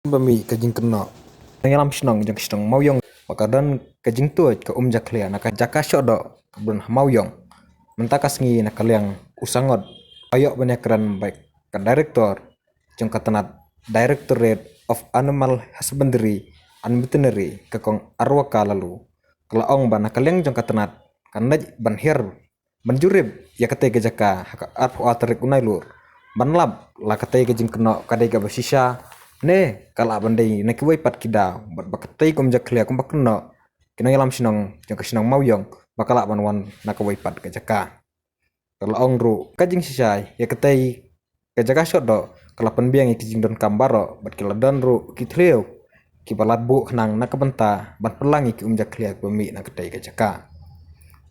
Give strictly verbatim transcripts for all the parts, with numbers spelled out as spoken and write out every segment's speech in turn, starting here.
Ba mih ka jingkynnoh na ïalam shnong jong ka shnong Mawiong ba ka don ka jingtuid ka um jakhlia na ka jaka shoh doh ka bun ha Mawiong. Mynta ka sngi na ka liang u Sangot, ïoh ban ïakren bad ka director jong ka tnat Directorate of Animal Husbandry and Veterinary, ka kong Arwaka Lalu, ka la ong ba na ka liang jong ka tnat kan leit ban hiar ban jurip ïa katei ka jaka ha ka arphew tarik u Nailur, ban lap la katei ka jingkynnoh ka dei kaba shisha ne ka lah ban dei na kiwei pat ki daw, bad ba katei ka um jakhlia kumba kynnoh ki nongïalam shnong jong ka shnong Mawiong ba ka lah ban wan na kawei pat ka jaka. Ka la ong ruh ka jingshisha ïa katei ka jaka shoh doh ka la pynbiang ïa ki jingdonkam baroh bad ki la don ruh ki thliew kiba la buh khnang na ka bynta ban pynlang ïa ki um jakhlia kiba mih na katei ka jaka.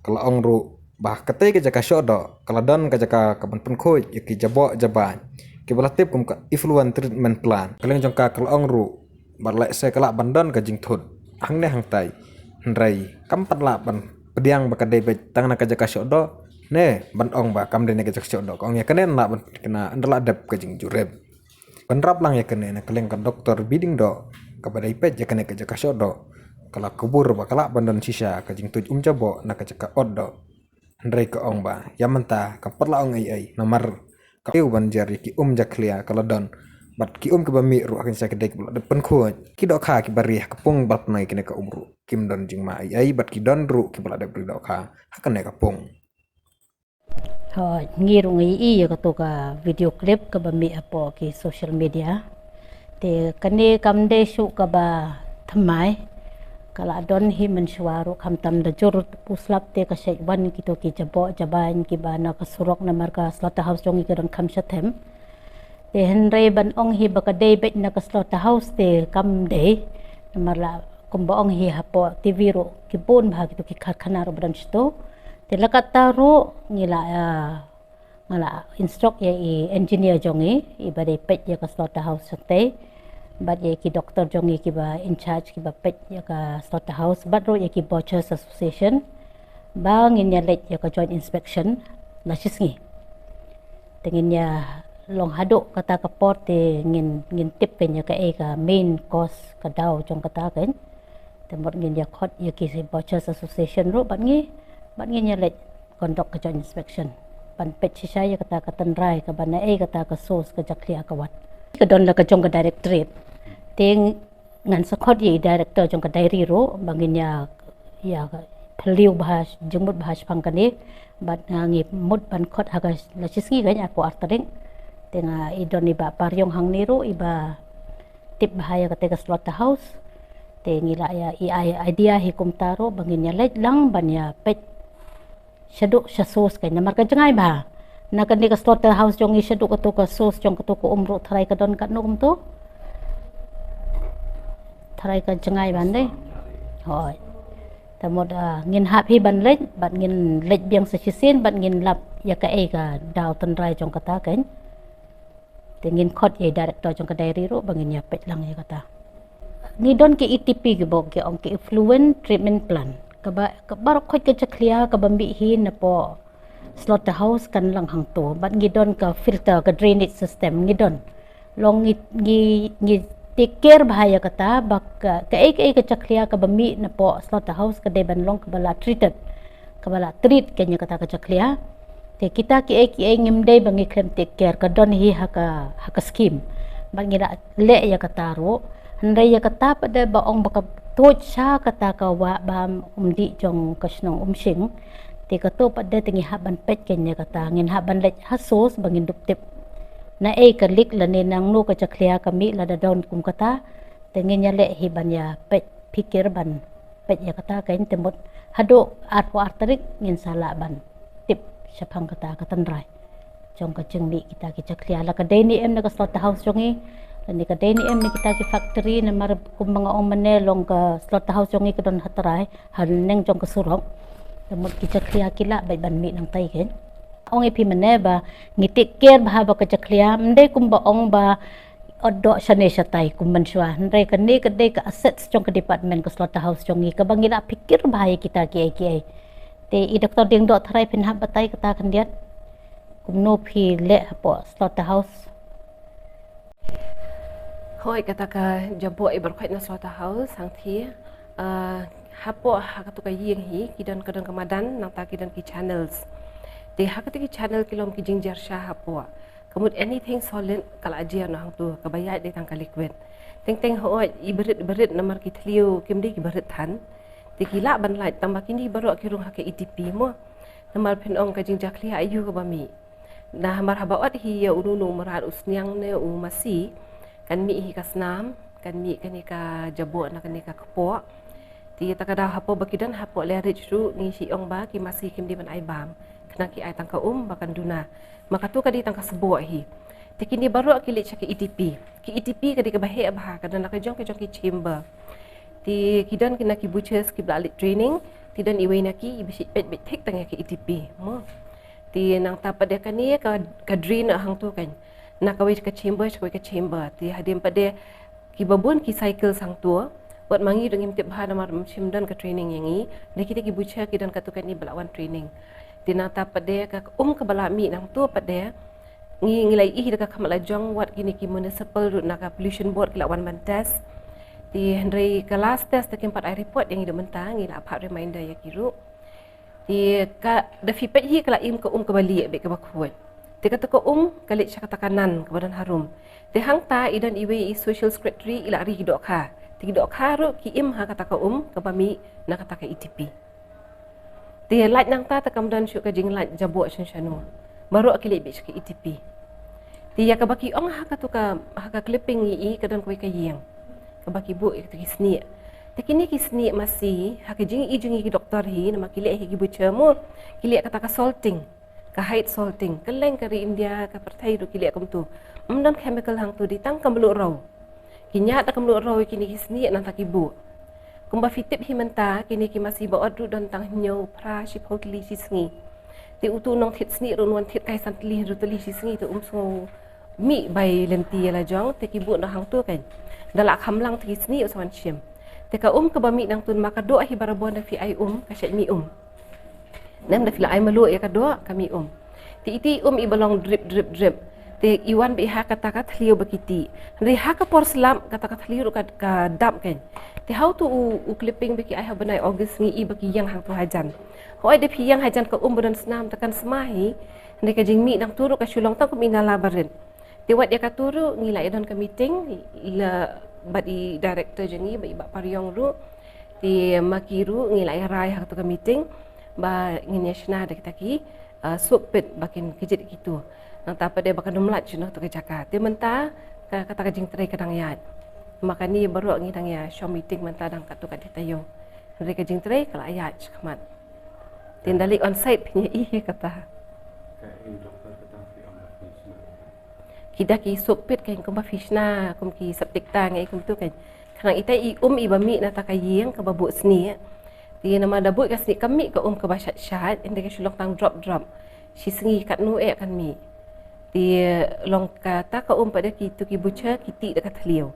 Ka la ong ruh ba katei ka jaka shoh doh ka la don ka jaka kaban pynkhuid ïa ki jaboh jabain kiba la tip kum ka effluent treatment plant. Ka liang jong ka ka la ong ruh ba lehse ka lah ban don ka jingthut hangne hangtai, hynrei kam pat lah ban pdiang ba ka dei beit tang na ka jaka shoh doh ne ban ong ba kam dei na ka jaka shoh doh. Ka ong ïa kane lah ban kane ynda la dep ka jingjurip. Ban rap lang ïa kane, na ka liang ka Doktor B. Diengdoh kaba dei peit ïa kane ka jaka shoh doh ka la kubur ba ka lah ban don shisha ka jingtuid um jaboh na ka jaka ot doh. Hynrei ka ong ba ïa mynta kam pat lah ong ei ei namar ka ïoh ban jer ïa ki um jakhlia ka la don bad ki um kiba mih ruh ha kane ka jaka dei kiba la dep pynkhuid. Ki dohkha kiba ri ha ka pung ba la pynlong ïa kane ka um ruh kim don jingma ei ei bad ki don ruh kiba la dep ri dohkha ha kane ka pung. Hooid, ngi ruh ngi ïohi ïa kato ka video clip kaba mih hapoh ki social media. Te kane kam dei shuh kaba thymmai, ka la don hi mynshuwa ruh, khamtam da jur puslap te ka shait wan kito ki jaboh jabain kiba na ka surok namar ka slaughterhouse jong ngi ka don kham shathem. Te hynrei ban ong hi ba ka dei beit na ka slaughterhouse te kam dei. Namar la kumba ong hi hapoh T V ruh ki bun bha kito ki karkhana ruh ba don shito. Te la katta ruh ngi la, ah, nga la instruct ïa i engineer jong ngi iba dei peit ïa ka slaughterhouse shatei bad ïa ki doktor jong ngi kiba in charge kiba peit ïa ka slaughterhouse bad ruh ïa ki Butchers Association ba ngin ïa leit ïa ka joint inspection la shisngi. Te ngin ïa long haduh kata ka por te ngin, ngin tip kein ïa kaei ka main cause ka daw jong kata kein. Te mut ngin ïa khot ïa ki Butchers Association ruh bad ngi, bad ngin ïa leit conduct ka joint inspection ban peit shisha ïa kata ka tynrai kaba naei kata ka source ka jakhlia ka wad. Ka don la ka jong ka directorate. Te ngan sa khot ïa i director jong ka dairy ruh ba ngin ïa, ïa phylliew bha, jingmut bha shaphang kane. Bad nga ngi mut ban khot ha ka la shisngi kein, arphew ar tarik. Te nga i don i Bah Pariong hangne ruh iba tip bha ïa kata ka slaughterhouse. Te ngi la ïa i, i idea hi kumta ruh ba ngin ïa leit lang ban ïa peit shaduh sha source kein namar ka jngai bha. Na kane ka slaughterhouse jong ngi shaduh kato ka source jong kato ka um ruh tharai ka don katno kumto. Tharai ka jngai bha dei. Hooid. Te mut, ah, ngin hap hi ban leit, bad ngin leit biang sa shisien, bad ngin lap ïa kaei ka daw tynrai jong kata kein. Te ngin khot ïa i director jong ka dairy ruh ba ngin ïa peit lang ïa kata. Ngi don ki E T P kiba ki ong ki effluent treatment plant. Kaba, kaba ruh khoit ka jakhlia kaba mih hi napoh slaughterhouse kan lang hangto. Bad ngi don ka filter, ka drainage system ngi don. Long ngi, ngi, ngi take care bha ïa kata ba ka, kaei kaei ka jakhlia kaba mih napoh slaughterhouse ka dei ban long kaba la treated. Kaba la treat kein ïa kata ka jakhlia. Te kita kiei kiei ngim dei ba ngi khlem take care, ka don hi ha ka, ha ka scheme. Bad ngi la leh ïa kata ruh. Hynrei ïa kata pat de ba ong ba ka tuid sha kata ka wah bam umdih jong ka shnong Umshing. Te kato pat de te ngi hap ban peit kein ïa kata, ngin hap ban leit ha source ba ngin dup tip. Naei ka leak lane nangno ka jakhlia ka mih lada don kum kata. Te ngin ïa leh hi ban ïa peit phikir ban peit ïa kata kein, te mut haduh arphew ar tarik ngin sa lah ban tip shaphang kata ka tynrai jong ka jingmih kita ki jakhlia, la ka dei ne em na ka slaughterhouse jong ngi, lane ka dei ne em na kita ki factory, namar kumba nga ong mynne long ka slaughterhouse jong ngi ka don ha trai, ha neng jong ka surok. Te mut ki jakhlia ki lah beit ban mih nangtai kein. Ong ïa phi mynne ba ngi take care bha ba ka jakhlia, ym dei kumba ong ba ot doh shane shatai kum mynshuwa. Hynrei kane ka dei ka assets jong ka department ka slaughterhouse jong ngi kaba ngi la phikir bha ïa kita kiei kiei. Te i Doktor Diengdoh, tharai phin hap batai kata khyndiat kumno phi leh hapoh slaughterhouse. Hoi, kata ka jaboh i baroh khoit na slaughterhouse hangthie, uh, hapoh ha katu ka ïing hi ki don, ka don ka madan, nangta ki don ki channels. Te ha katu ki channel ki long ki jingjer sha hapoh. Ka mut anything solid ka la jer noh hangtu, kaba ïaid dei tang ka liquid. Teng teng hoi, i barit barit namar ki thliew kim dei ki barit than. Te ki lah ban lait tang ba kine baroh ki rung ha ka E T P mo. Namar phin ong ka jingjakhlia aiu kaba mih. Namar haba ot hi ïa uno uno u mrad, u sniang ne u masi, kan mih hi ka snam, kan mih kane ka jaboh na kane ka kpoh. Te kata ka daw hapoh ba ki don hapoh Learage ruh ngi shu ong ba ki masi kim dei ban ai bam, khnang ki ai tang ka um ba kan duna. Ma katu ka dei tang ka sboh hi. Te kine baroh ki leit sha ka E T P. Ki E T P ka dei kaba heh bha, ka don la ka jong ka jong ki chamber. Te ki don kine ki butchers kiba la leit training, te don iwei na ki iba shait peit beit thik tang ïa ka E T P mo. Te nangta pat de kane ka, ka drain hangtu kan, na kawei ka chamber sha kawei ka chamber. Te hadien pat de kiba bun ki cycle hangtu. Wat ma ngi ruh ngim tip bha namar ngim shym don ka training ïa ngi. Dei kita ki butcher ki don katu kane ba la wan training. Te nangta pat de ka um kaba la mih nangtu pat de, ngi, ngi la ïohi da ka khmat la jong, wat kine ki municipal ruh na ka pollution board ki la wan ban test. Te hynrei ka last test te kim pat ai report ïa ngi da mynta, ngi la phah reminder ïa ki ruh. Te ka, da phi peit hi ka la im ka um kaba lieh bad kaba khuid. Te kata ka um ka leit sha kata ka nan kaba don harum. Te hangta i don iwei i social secretary i la ri ki dohkha. Te ki dohkha ruh ki im ha kata ka um kaba mih na kata ka E T P. Te lait nangta te kam don shuh ka jinglait jaboh shen shano. Baroh ki leit beit sha ka E T P. Te ïa kaba ki ong ha katu ka, ha ka clipping ngi i ka don kawei ka ïing kaba ki buh ïa katu ki snieh. Te kine ki snieh masi, ha ka jing i jong ngi ki doktor hi, namar ki leh hi ki butcher mo, ki leh kata ka salting, ka hide salting, kylleng ka ri India, ka pyrthei ruh ki leh kumtu. Ym don chemical hangtu, dei tang ka mluh raw. Ki ñiad da ka mluh raw ïa kine ki snieh nangta ki buh. Kumba phi tip hi mynta, kine ki masi ba ot ruh don tang hynñiew, phra, shiphew tylli shi sngi. Te utu u nongthied snieh ruh un wan thied kai san tylli, hynriew tylli shi sngi te um sngew mih bai lynti ïa la jong, te ki buh noh hangtu kan. Da la kham lang te ki snieh u sa wan shim. Te ka um kaba mih nangtu ma ka doh hi barabor, da phi ai um ka shait mih um. Namar da phi la ai mluh ïa ka doh ka mih um. Te iti um iba long drip, drip, drip. Te i wan beit ha kata ka thliew ba ki tih. Hynrei ha ka por slap kata ka thliew ruh ka, ka dap kan. Te hangtu u, u clipping ba ki ai ha u bnai August ngi i ba ki ïeng hangtu hajan. Hooid da phi ïeng hajan ka um ba don snam te kan sma hi. Hynrei ka jingmih nangtu ruh ka shu long tang kum i nala barit. Te wat ïa katu ruh ngi la ïa don ka meeting la bad i director jong ngi, bad i Bah Pariong ruh. Te ma ki ruh ngi la ïa rai ha katu ka meeting ba ngin ïa shna da kita ki, uh, soak pit ba kin kjit kitu. Nangta pat de ba kan ym lait shuh noh tu ka jaka. Te mynta ka, kata ka jingtrei ka dang ïaid. Ma kane baroh ngi dang ïa shong meeting mynta dang katto katne taïew. Hynrei ka jingtrei ka la ïaid shakhmat. Te ynda leit on site phin ïa i kata. Ka i doktor kata phi ong ba phi shna. Ki da ki soak pit kan, kumba phi shna kum ki septic tank, eh, kumtu kan. Khnang ita i um iba mih na ta ka ïing kaba buh snieh. Te namar da buh ka snieh ka mih ka um kaba shat shat, ynda ka shu long tang drop drop. Shi sngi katno eh kan mih. Te long kata ka um pat de kitu ki butcher ki tih da ka thliew.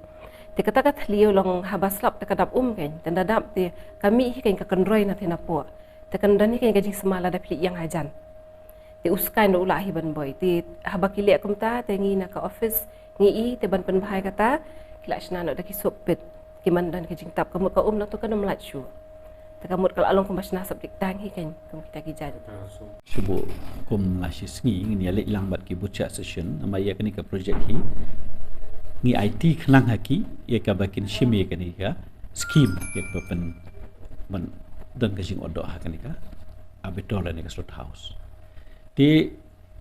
Te kata ka thliew long haba slap te ka dap um kan. Te ynda dap te ka mih hi kan ka kynroi na te na poh. Te kan don hi kan ka jingsma lada phi ïeng hajan. Te u skai u lah hi ban boi. Te haba ki leh kumta te ngi na ka office ngi i te ban pynbha ïa kata ki la shna noh da ki soak pit. Ki man don ka jingtap, ka mut ka um nangtu kan ym lait shuh. Te ka mut ka la long kumba shna septic tank hi kan kum kita ki jait. Shu buh kum la shi sngi ngin ïa leit lang bad ki butcher association namar ïa kane ka project hi. Ngi aiti khnang ha ki ïa kaba kin shim ïa kane ka scheme ïa kaba pyn ban don ka jingotdoh ha kane ka abattoir lane ka slaughterhouse. Te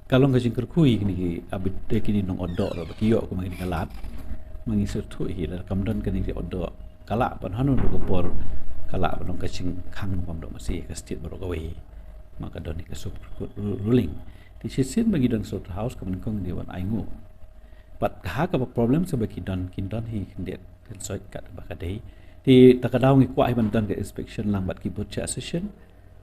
ka long ka jingkyrkhu ïa kine ki abit, ïa kine nongotdoh ruh ba ki ïoh kumba kine ka lad. Ma ngi sngewthuh hi lada kam don kane ka otdoh ka lah ban hano ruh ka por ka lah ban long ka jingkhang bym doh masi ka state baroh kawei. Ma ka don hi ka Supreme Court ru-, ruling. Te shisien ba ngi don slaughterhouse ka ban kong ngi wan ainguh. Bad ka ha kaba problem sa ba ki don, kin don hi khyndiat khynsoit kat ba ka dei. Te ta ka daw ngi kwah hi ban don ka inspection lang bad ki butcher association.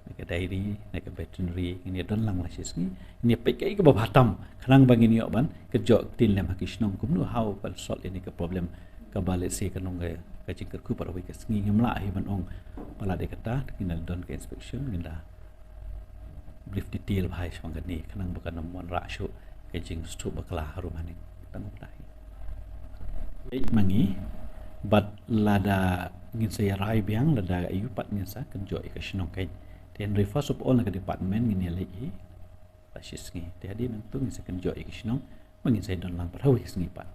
Na ka dairy, na ka veterinary, ngin ïa don lang la shi sngi. Ngin ïa peit kaei kaba bha tam, khnang ba ngin ïoh ban ka jok ktien lem ha ki shnong kumno how ban solve ïa kane ka problem kaba lehse ka long ka, ka jingkyrkhu para wei ka sngi ngim lah hi ban ong ba la dei kata, ngin la don ka inspection, ngin la brief detail bha shaphang kane, khnang ba kan ym wanrah shuh ka jingsngewthuh bakla harum haneng. Tang ba hi. Ïa ma ngi bad lada ngin sa ïa rai biang lada ïa u pat ngin sa kynjoh ïa ka shnong kai. Te hynrei first of all na ka department ngin ïa leit hi la shi sngi. Te hadien nangtu ngin sa kynjoh ïa ka shnong ma ngin sa ïa don lang pat ha wi ka sngi pat.